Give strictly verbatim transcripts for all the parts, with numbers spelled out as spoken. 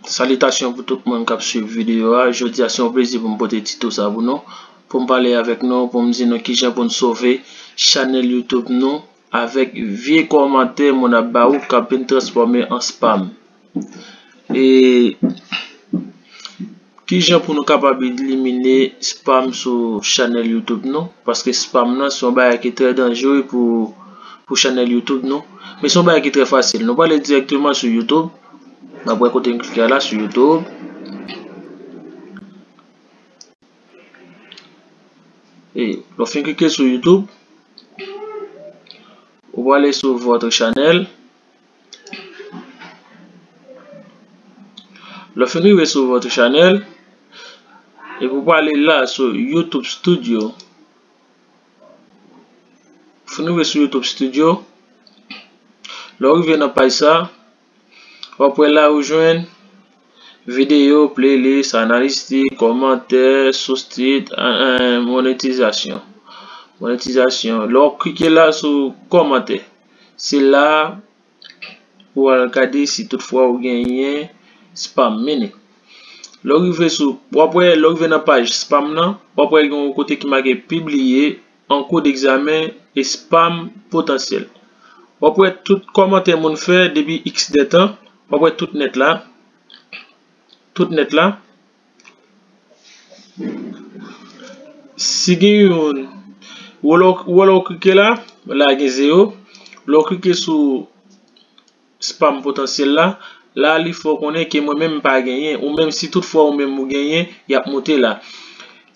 Salitasyon pou tout moun k ap swiv videyo a. Jodi a, se yon plezi pou m pote tito sa pou nou, pou m pale avèk nou, pou m di nou kijan pou n sove chanèl YouTube nou avèk vye kòmantè moun ap ba ou k ap vin transfòme an spam. E kijan pou nou kapab elimine spam sou chanèl YouTube nou? Paske spam nan se yon bagay ki trè danjere pou, pou chanèl YouTube nou. Men se yon bagay ki trè fasil. Nou prale dirèkteman sou YouTube. N ap wè kote m klike a la, sou YouTube. E lè w fin klike sou YouTube, ou prale sou votre channel. Lè w fin rive sou votre channel, epi w prale la sou YouTube Studio. Fin rive sou YouTube Studio. Lè w rive nan paj sa, w ap wè la ou jwenn videyo, playlist, analistik, kòmantè, soustit, en, en, monetizasyon. Monetizasyon. Lè w klike la sou kòmantè, se la pou w al gade si toutfwa ou genyen spam. Meaning, lè w rive sou, w ap wè, lè w rive nan paj spam nan, w ap wè gen yon kote ki make pibliye, an kou d'egzamen e spam potansyèl. W ap wè tout kòmantè moun fè depi x de tan, w ap wè tout nèt la, tout nèt la. Si gen youn, wè lè w, wè lè w klike la, la gen zewo. Lè w klike sou spam potansyèl la, la li fè w konnen ke mwen menm m pa genyen, ou menm si toutfwa ou menm ou genyen, y ap moute la.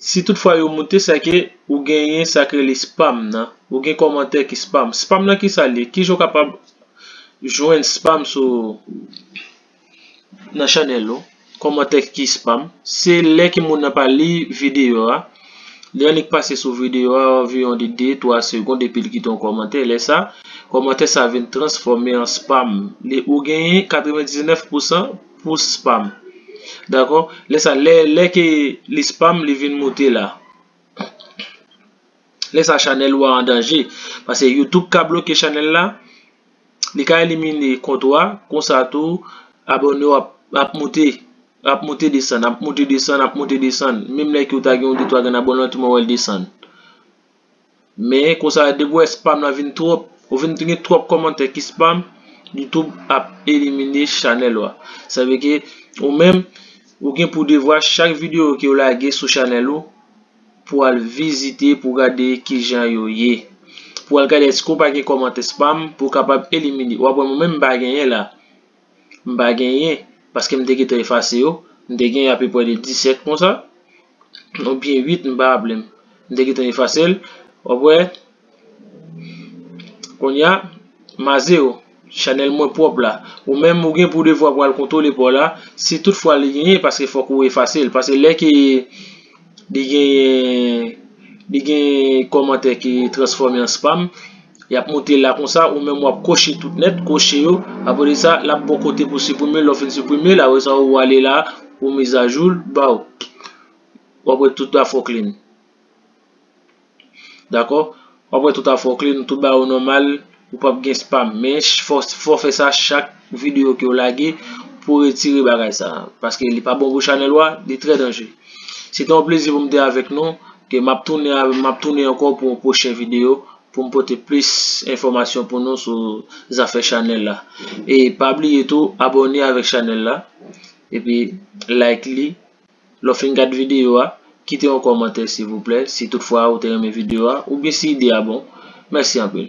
Si toutfwa yo moute, sa ke ou genyen sa k rele spam nan, ou gen kòmantè ki spam. Spam nan ki sa l ye? Kijan w kapab jwenn spam sou, nan chanèl ou? Kòmantè ki spam, se lè ke moun nan pa li videyo a. Li annik pase sou videyo a anviwon de de, twa segonn epi l kite yon kòmantè. Lè sa, kòmantè sa vin transfòme an spam. Li, ou genyen katrevendiznèf pousan pou spam. Dakò? Lè sa, lè, lè ke li spam, li vin moute la. Lè sa, chanèl ou a an danje. Paske YouTube ka bloke chanèl la. Li ka elimine kont ou a, konsa tou, abòne w ap, ap moute, ap moute desann, ap moute desann, ap moute desann. Menm lè ke w ta gen yon de twa grenn abòne, tou w wè l desann. Men konsa, depi w wè spam nan vin twòp, ou vin gen twòp kòmantè ki spam, YouTube ap elimine chanèl ou a. Sa vle ke ou menm, ou gen pou devwa chak videyo ke w lage sou chanèl ou, pou w al vizite, pou w gade kijan yo ye. Pou w al gade èske w pa gen kòmantè spam, pou w kapab elimine. W ap wè mwen menm m pa genyen la. M pa genyen, paske m te gentan efase yo. M te gen apeprè de disèt konsa, oubyen uit, m pa raple m. M te gentan efase l. W ap wè, kounye a, m a zewo. Chanèl mwen pwòp la. Ou menm, ou gen pou devwa pou al kontwole pa w la. Si toutfwa li genyen, paske fòk ou efase l. Paske lè ke li gen, li gen kòmantè ki transfòme an spam, y ap moute la konsa, ou menm w ap koche tout nèt, koche yo. Apre de sa, l ap ba w kote pou siprime l, lè w fin siprime l, apre sa, ou ale la, ou mizajou l, ba w. W ap wè tout afè w clean. Dakò? W ap wè tout afè w clean, tout bagay ou nòmal, ou p ap gen spam. Men ch-, fò, fò fè sa chak videyo ke w lage pou w retire bagay sa a. Paske li pa bon pou chanèl ou a, li trè danje. Se te yon plezi pou m te avèk nou, ke m ap tounen avè-, m ap tounen ankò pou yon pwochen videyo, pou m pote plis enfòmasyon pou nou sou zafè chanèl la. E pa bliye tou, abòne avèk chanèl la, epi like li, lè w fin gad videyo a, kite yon kòmantè silvouplè, si toutfwa ou te renmen videyo a, oubyen si ide a bon. Mèsi anpil.